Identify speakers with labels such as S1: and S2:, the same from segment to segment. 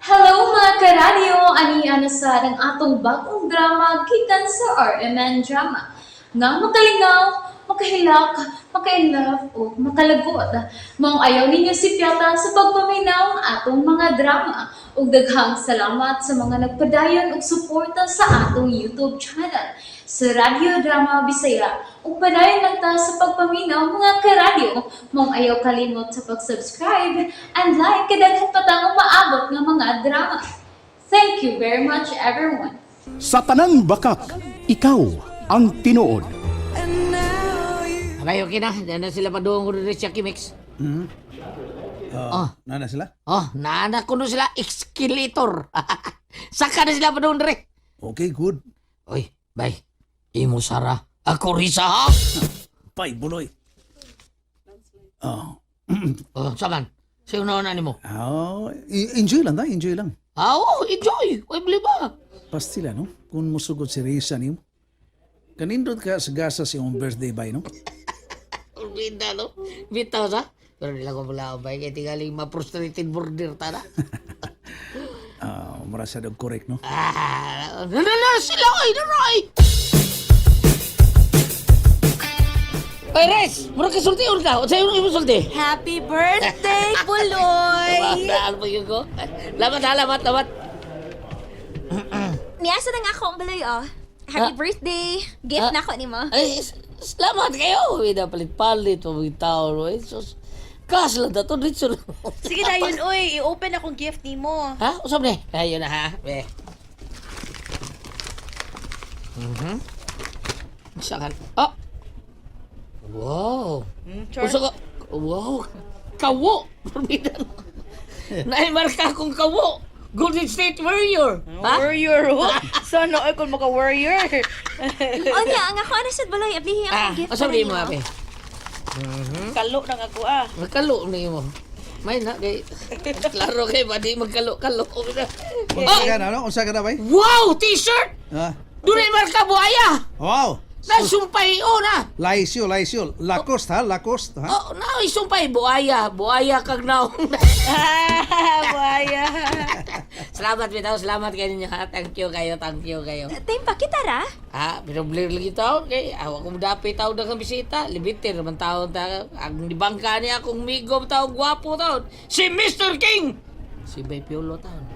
S1: Hello mga karadyo! Ani na sad ang atong bagong drama gikan sa RMN Drama. Nga makalingaw, makahilak, maka-inlove o makalagot. Maong ayaw ninyo sipyata sa pagpaminaw ang atong mga drama. Ug daghang salamat sa mga nagpadayon og suporta sa atong YouTube channel sa Radyo Drama Bisaya. Ug padayon lang ta sa pagpaminaw mga karadyo. Maong ayaw kalimot sa pag-subscribe and like kay daghan pa tang umaabot nga mga drama. Thank you very much, everyone.
S2: Sa tanang bakak, ikaw ang tinuod.
S3: Abay, okay na. Diyan na sila paduong ko rin sa Kimix.
S4: Oh. Nana sila?
S3: Oh, naanak ko na sila escalator. Saka na sila paduong dire.
S4: Okay, good.
S3: Oy, bay. Imo Sara. Ako Risa ha?
S4: Bay, buloy. Oh.
S3: Oh, saman. Sa'yo na na nimo.
S4: Oh, enjoy lang ta, enjoy lang.
S3: Ah, oh, enjoy. Uy, bili ba?
S4: Pastila, no? Kung musugot si Risa nimo. Kanindot ka sa gasa sa iyong birthday bay, no?
S3: Ang ganda, no? Bitaw sa. Pero nila ko pala bay. Kaya tingaling ma-frustrated border ta na.
S4: Ah, mura sa dog correct, no?
S3: Ah, no, no, no, sila, oy, no, oy. Oy, Res! Mura ka sulti, ka. Sa'yo yung sulti.
S5: Happy birthday, Buloy!
S3: Ano pa yun ko? Lamat ha, lamat, lamat.
S5: Niasa na nga ako ang Buloy, oh. Happy
S3: Ah.
S5: birthday! Gift
S3: Ah.
S5: na ako ni mo.
S3: Ay, salamat kayo. Uy, napalit-palit, pamig tao. Ay, sus. Kas lang na to, dito lang.
S6: Sige dayon, oy, i-open akong gift nimo.
S3: Ha? Usap ni? Ayun na ha. Be. Saan? Oh! Wow!
S6: Char.
S3: Usa ka. Wow! Kawo! Perbida. Naimarka akong kawo! Golden State Warrior! Ha?
S6: Warrior, oh. Sana ay kung maka-warrior.
S5: Oh, niya, ang ako ano sad Buloy, ablihi
S3: Ah,
S5: akong gift
S3: usap
S5: para
S3: ni mo,
S5: nimo.
S3: abe.
S6: Kalo nang ako ah.
S3: Magkalo ni mo. May na kay klaro kay ba di magkalo-kalo.
S4: Unsa ka na, no? Unsa ka na, bay?
S3: Wow, t-shirt.
S4: Ah.
S3: Dunay marka buaya.
S4: Wow!
S3: Nasumpay o na.
S4: Laisyo, laisyo. Lacoste, ha? Lacoste, ha?
S3: Oh, na isumpay buaya, buaya kag naong.
S6: Ah, buaya.
S3: Salamat bitaw, salamat kayo ninyo ha. Thank you kayo, thank you kayo.
S5: Time pa kita ra.
S3: Ha, pero blur lagi taon kay awa ko dapit taon na kang bisita, libitin naman taon ta. Ang dibangka niya akong migom taon gwapo taon. Si Mr. King. Si Bay Piolo taon.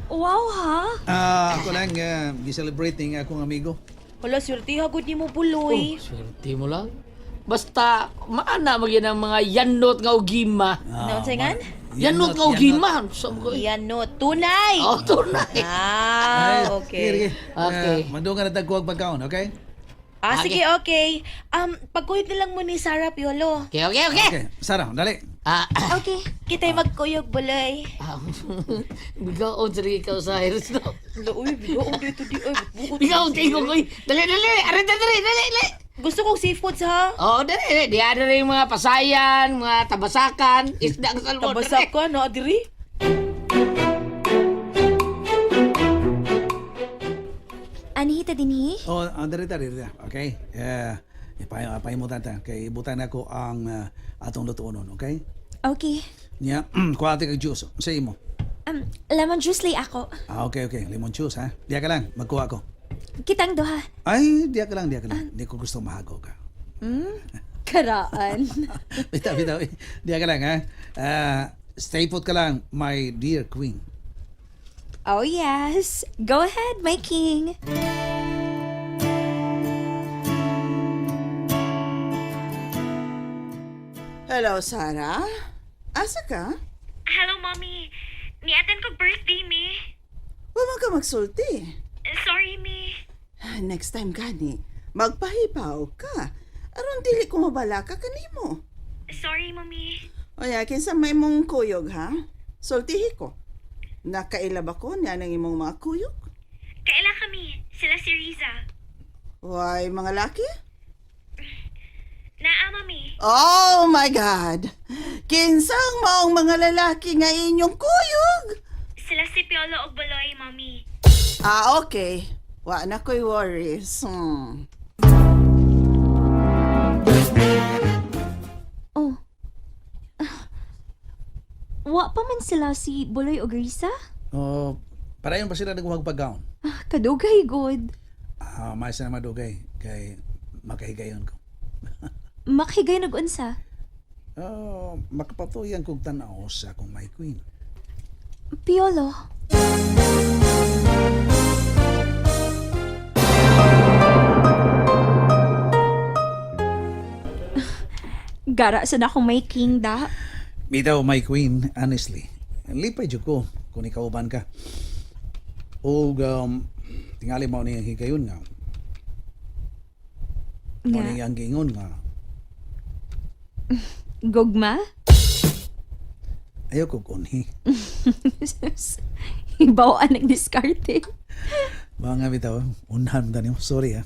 S5: Wow, ha?
S4: Ah, ako lang gi-celebrate ning akong amigo.
S6: Hala, swerte ha gud nimo Buloy.
S3: Oh, swerte mo lang. Basta maana magyud ang mga yanot nga ugima.
S6: Ah, unsay ngan?
S3: Yanot nga ugima. Sa ko.
S6: Yan no, tunay.
S3: Oh, tunay.
S6: Ah, okay.
S3: Okay.
S4: Mandungan na tagkuwag pagkaon, okay?
S6: Ah, sige, okay. Pagkuyog na lang mo ni Sarah Piolo.
S3: Okay.
S4: Okay, Sarah, dali.
S3: Ah, ah,
S5: Okay.
S6: Kita'y magkuyog, Buloy.
S3: ah. Bigaon sa ikaw sa iris no.
S6: Hala, uy, bigaon dito di ay. Buot.
S3: Bigaon kay ko koy. Dali dali, are dali dali dali.
S6: Gusto kong seafoods ha.
S3: Oh, dali dali. Di ada rin mga pasayan, mga tabasakan, isda ang salmon.
S6: Tabasak ka, no, adiri?
S5: Anihita dinhi?
S4: Oh, dali ta, dali ta. Okay? Ipahimutan ta kay ibutan ako ang atong lutuonon, okay?
S5: Okay.
S4: Nya, kuha kag juice sa imo.
S5: Lemon juice lay ako.
S4: Ah, okay, okay. Lemon juice, ha? Diya ka lang, magkuha ko.
S5: Kitang duha.
S4: Ay, diya ka lang, diya ka lang. Hindi ko gusto mahago ka.
S5: Karaan.
S4: Bitaw, bitaw. Diya ka lang, ha? Ah, stay put ka lang, my dear queen.
S5: Oh yes. Go ahead, my king.
S7: Hello, Sarah. Asa ka?
S8: Hello, Mommy. Niatan ko birthday, mi.
S7: Huwag man ka magsulti.
S8: Sorry, mi.
S7: Next time gani, magpahipaw ka. Aron dili ko mabala ka kanimo.
S8: Sorry, Mommy.
S7: Oya, kinsa may mong kuyog ha? Sultihi ko. Nakaila ba ko niya ng imong mga kuyog?
S8: Kaila kami. Sila si Riza.
S7: Why, mga laki?
S8: Naa, Mommy.
S7: Oh my God! Kinsang maong mga lalaki nga inyong kuyog?
S8: Sila si Piolo og Baloy, Mommy.
S7: Ah, okay. Wa na ko'y worries.
S5: Oh. Ah. Wa pa man sila si Buloy og Risa?
S4: Oh, padayon pa sila naghuwag pagkaon.
S5: Ah, kadugay good.
S4: Ah, may na madugay kay makahigayon ko.
S5: Makhigay nag-unsa.
S4: Oh, makapatuyan kog tan-aw sa akong my queen.
S5: Piolo. Gara sa na akong may king da.
S4: Bitaw, my queen, honestly. Lipay jud ko kung ikauban ka. Og tingali mao ni ang higayon nga. Mao
S5: Nga.
S4: ni ang giingon nga.
S5: Gugma?
S4: Ayaw kog unhi.
S5: Hibaw ang nagdiskarte.
S4: Mga bitaw, unhan ta nimo. Sorry ah.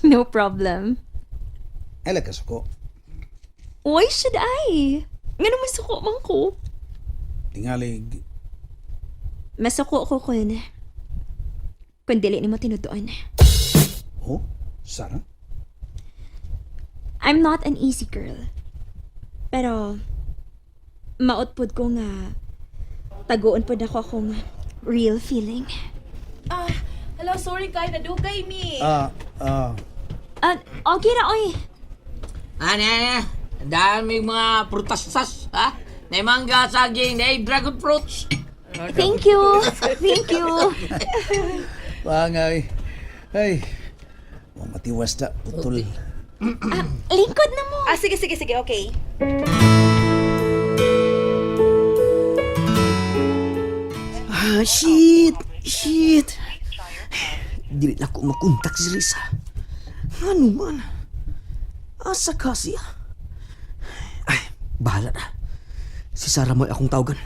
S5: No problem.
S4: Ay lang kasuko.
S5: Why should I? Ngano masuko man ko?
S4: Tingali
S5: Masuko ko kun dili nimo tinutuon.
S4: Oh, Sarah?
S5: I'm not an easy girl. Pero maot pod ko nga taguon pod ako akong real feeling.
S6: Ah, hello, sorry kay nadugay mi.
S4: Ah, ah,
S5: Ah, okay ra oy.
S3: Ano, ano? Ang daming mga prutas-tas, ha? May mangga, saging, may dragon fruits.
S5: Thank you. Thank you.
S4: Bangay. Ay. Wa matiwas ta putol.
S5: Ah, lingkod na mo.
S6: Ah, sige, sige, sige, okay.
S9: Ah, shit! Shit! Dili na ko makontak si Risa. Ano man? Asa ka siya? Ay, bahala na. Si Sarah mo'y akong tawagan.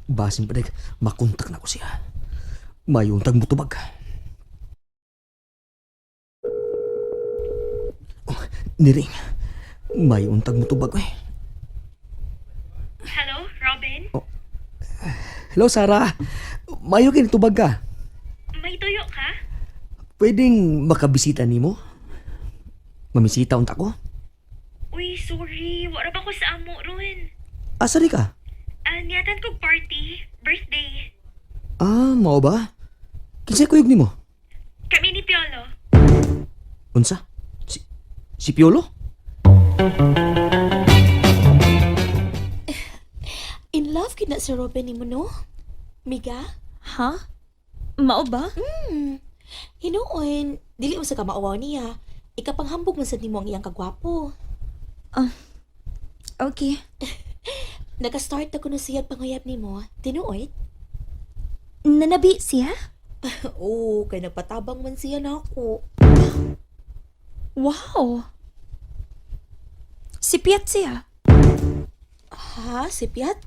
S9: Basin pa dag, makontak na ko siya. Mayuntag mo tubag. Oh, niring. Mayuntag mo tubag, eh.
S8: Hello, Robin?
S9: Hello, Sarah. Mayo kini tubag ka.
S8: May tuyo ka?
S9: Pwedeng makabisita nimo? Mamisita unta ko?
S8: Uy, sorry. Wala ba ko sa amo ron?
S9: Asa di ka?
S8: Ah, niyatan kog party. Birthday.
S9: Ah, mao ba? Kinsay kuyog nimo?
S8: Kami ni Piolo.
S9: Unsa? Si Piolo?
S6: In love kid na si Robin nimo, no? Miga?
S5: Ha? Mao ba?
S6: Hinuon, dili mo sa ka maawaw niya. Ikapanghambog man sad nimo ang iyang kagwapo.
S5: Okay.
S6: Naka-start ako na siya pangayab nimo. Tinuod?
S5: Nanabi siya?
S6: Oo, kay nagpatabang man siya nako.
S5: Wow. Si Piat siya.
S6: Ha, si Piat?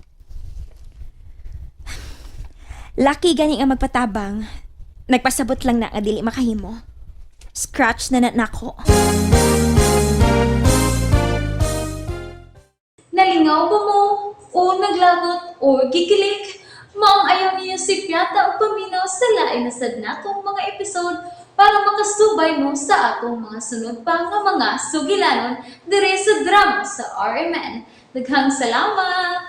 S5: Laki gani nga magpatabang. Nagpasabot lang na nga dili makahimo. Scratch na na nako.
S1: Nalingaw ba mo? O naglagot o gikilig? Maong ayaw niyo si Piata o paminaw sa lain na sad natong mga episode para makasubay mo sa atong mga sunod pa nga mga sugilanon dire sa drama sa RMN. Daghang salamat!